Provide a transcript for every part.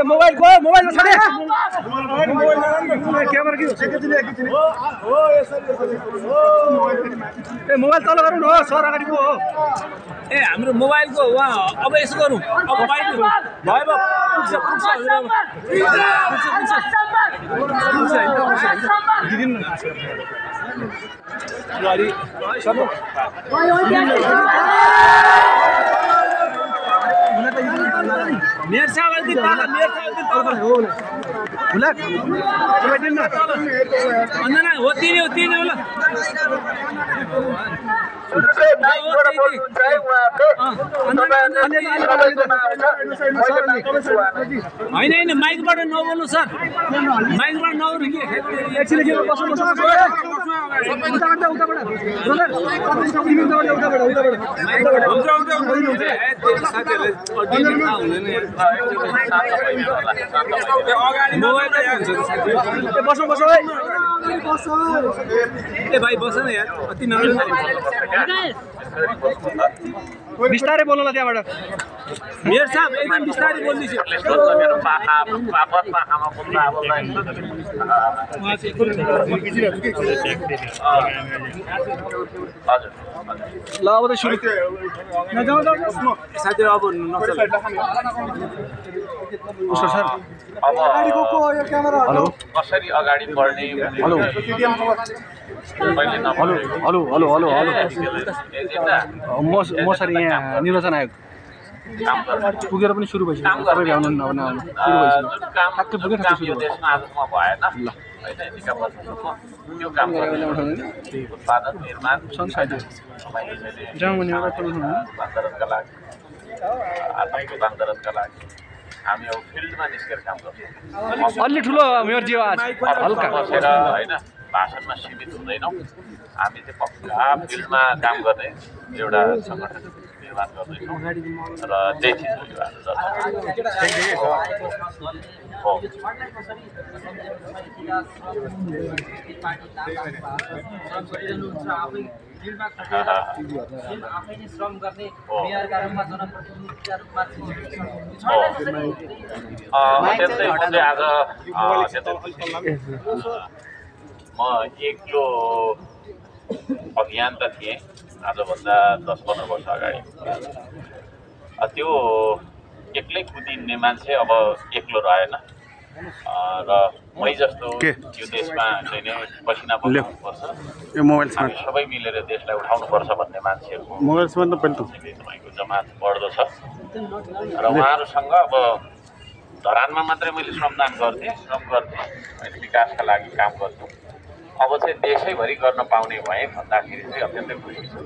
mobile को mobile में छाड़े क्यामेरा के मोबाइल तल गरौँ न सर अगाडिको हो ए हाम्रो मोबाइलको वहाँ अब यसो गरौँ अब बाइक भयो मेयर साहब अलती पाला मेयर साहब अलती पाला हो होला बैठिन न अन्ना होती नहीं होला होइन माइकबाट नबोल्नु सर माइकबाट नबोल्नु के एकछिन बस्नु ए भाइ बस न यार अति बिस्तारै बोल्नु ल त्यहाँबाट मेयर साहब एकदम बिस्तारै बोल्नु छ मेरो पाखामा बोल्दा अब ल अब त सुरु साथी अब नचल उसो सर अब हेलो कसरी अगाडि बढ्ने hello hello hello hello hello म सर यहाँ निर्वाचन आयोग पुगेर पनि सुरु भइसक्यो सबै भ्याउनु नभने आउनु सुरु भइसक्यो ठ्याक्कै पुगेर ठ्याक्कै सुरु देशमा आजसम्म भएन ल हैन निका वर्षसम्म त्यो काम गर्ने उत्पादन निर्माण संसाधन जामुनी एउटा टोल्नु बान्दरका लागि आर्थिक बान्दरका लागि हामी अब फिल्डमा निस्केर काम गर्छौँ अलि ठुलो मेयर जी आज हल्का बसेर हैन भाषणमा सीमित हुँदैनौँ हामी चाहिँ पक्का फिल्डमा काम गर्ने एउटा संगठन निर्माण गर्दैछौँ र त्यही चिज हो म एक्लो अभियान त थिएँ आजभन्दा 10-15 वर्ष अगाडि त्यो एक्लै कुदिने मान्छे अब एक्लो रहेन र मै जस्तो यो देशमा चाहिँ नै पसिना बगाउनुपर्छ यो मोबाइलमा सबै मिलेर देशलाई उठाउनुपर्छ भन्ने मान्छेहरूको मोबाइलमा त पनि तपाईँको जमात बढ्दो छ र उहाँहरूसँग अब धरानमा मात्रै मैले श्रमदान गर्थेँ मैले विकासका लागि काम गर्थेँ अब चाहिँ देशैभरि गर्न पाउने भएँ भन्दाखेरि चाहिँ अत्यन्तै खुसी छु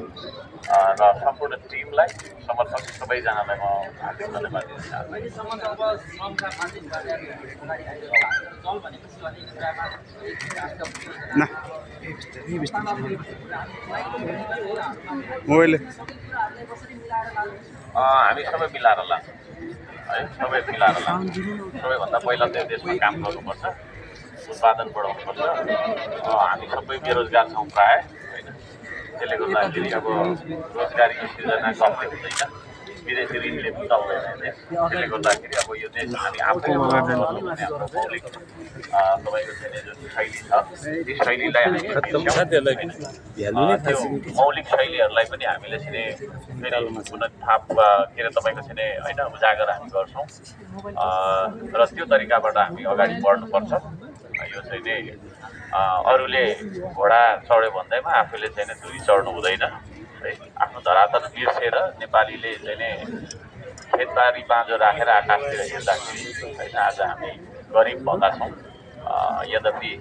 र सम्पूर्ण टिमलाई समर्थक सबैजनालाई म हार्दिक धन्यवाद दिन चाहन्छु हामी सबै मिलाएर लान्छौँ है सबै मिलाएर लान्छौँ सबैभन्दा पहिला चाहिँ देशमा काम गर्नुपर्छ उत्पादन बढाउनुपर्छ हामी सबै बेरोजगार छौँ प्रायः होइन त्यसले गर्दाखेरि अब रोजगारीको सिर्जना गर्दै हुँदैन विदेशी ऋणले पनि चल्दैन त्यसले गर्दाखेरि अब यो देश हामी आफै हाम्रो मौलिक तपाईँको चाहिँ जुन शैली छ त्यो शैलीलाई हामी त्यो मौलिक शैलीहरूलाई पनि हामीले चाहिँ पुनः के अरे तपाईँको चाहिँ होइन उजागर हामी गर्छौँ र त्यो तरिकाबाट हामी अगाडि बढ्नुपर्छ यो चाहिँ नि अरूले घोडा चढ्यो भन्दैमा आफूले चाहिँ दुरी चढ्नु हुँदैन है आफ्नो धरातल बिर्सेर नेपालीले चाहिँ नि खेतबारी बाँझो राखेर आकाशतिर हेर्दाखेरि होइन आज हामी गरिब भएका छौँ यद्यपि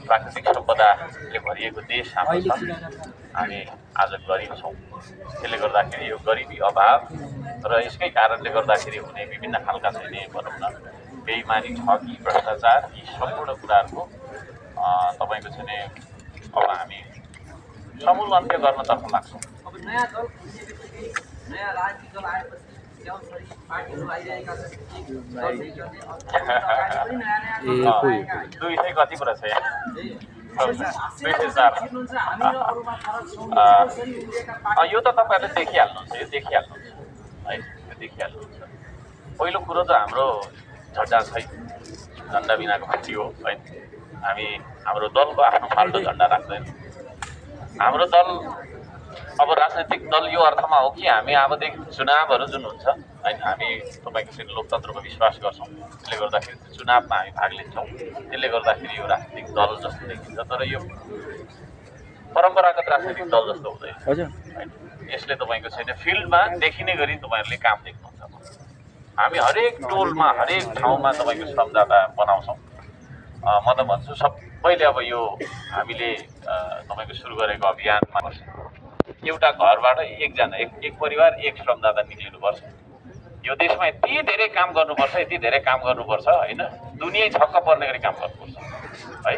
प्राकृतिक सम्पदाले भरिएको देश हाम्रो छ हामी आज गरिब छौँ त्यसले गर्दाखेरि यो गरिबी अभाव र यसकै कारणले गर्दाखेरि हुने विभिन्न खालका चाहिँ भनौँ न बेइमानी ठगी भ्रष्टाचार यी सम्पूर्ण कुराहरूको तपाईँको चाहिँ अब हामी समूल अन्त्य गर्नतर्फ लाग्छौँ नयाँ राजनीतिक दल आएपछि गाउँसरी पार्टीहरू आइरहेका छन् दुई सय कति कुरा छ यहाँ यो त तपाईँहरूले देखिहाल्नुहुन्छ है यो देखिहाल्नुहुन्छ पहिलो कुरो त हाम्रो झन्डा छैन झन्डा बिनाको पार्टी हो है हाम्रो दलको आफ्नो फाल्टो झन्डा राख्दैन हाम्रो दल अब राजनैतिक दल यो अर्थमा हो कि हामी अबदेखि चुनावहरू जुन हुन्छ होइन हामी तपाईँको चाहिँ लोकतन्त्रको विश्वास गर्छौँ त्यसले गर्दाखेरि चुनावमा हामी भाग लिन्छौँ त्यसले गर्दाखेरि यो राजनीतिक दल जस्तो देखिन्छ तर यो परम्परागत राजनीतिक दल जस्तो हुँदैन होइन यसले तपाईँको चाहिँ फिल्डमा देखिने गरी तपाईँहरूले काम देख्नुहुन्छ हामी हरेक टोलमा हरेक ठाउँमा तपाईँको श्रमदाता बनाउँछौँ म त भन्छु सबैले अब यो हामीले तपाईँको सुरु गरेको अभियानमा एउटा घरबाट एकजना एक परिवार एक श्रमदाता निक्लिनुपर्छ यो देशमा यति धेरै काम गर्नुपर्छ होइन दुनियाँ छक्क पर्ने गरी काम गर्नुपर्छ है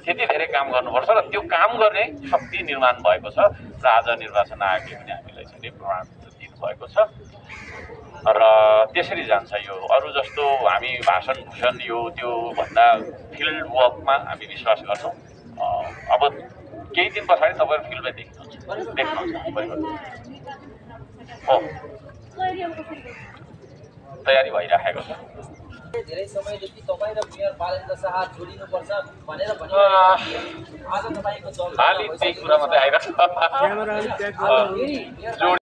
त्यति धेरै काम गर्नुपर्छ र त्यो काम गर्ने शक्ति निर्माण भएको छ र आज निर्वाचन आयोगले पनि हामीलाई चाहिँ प्रमाणपत्र दिनुभएको छ र त्यसरी जान्छ यो अरू जस्तो हामी भाषण भूषण यो त्यो भन्दा फिल्ड वर्कमा हामी विश्वास गर्छौँ अब केही दिन पछाडि तपाईँहरू फिल्डमै देख्नुहुन्छ हो तयारी भइराखेको छ धेरै समयदेखि तपाईँ र मेयर बालेन्द्र शाह जोडिनुपर्छ भनेर आज तपाईँको दल खालि त्यही कुरा मात्रै आइरहेको छ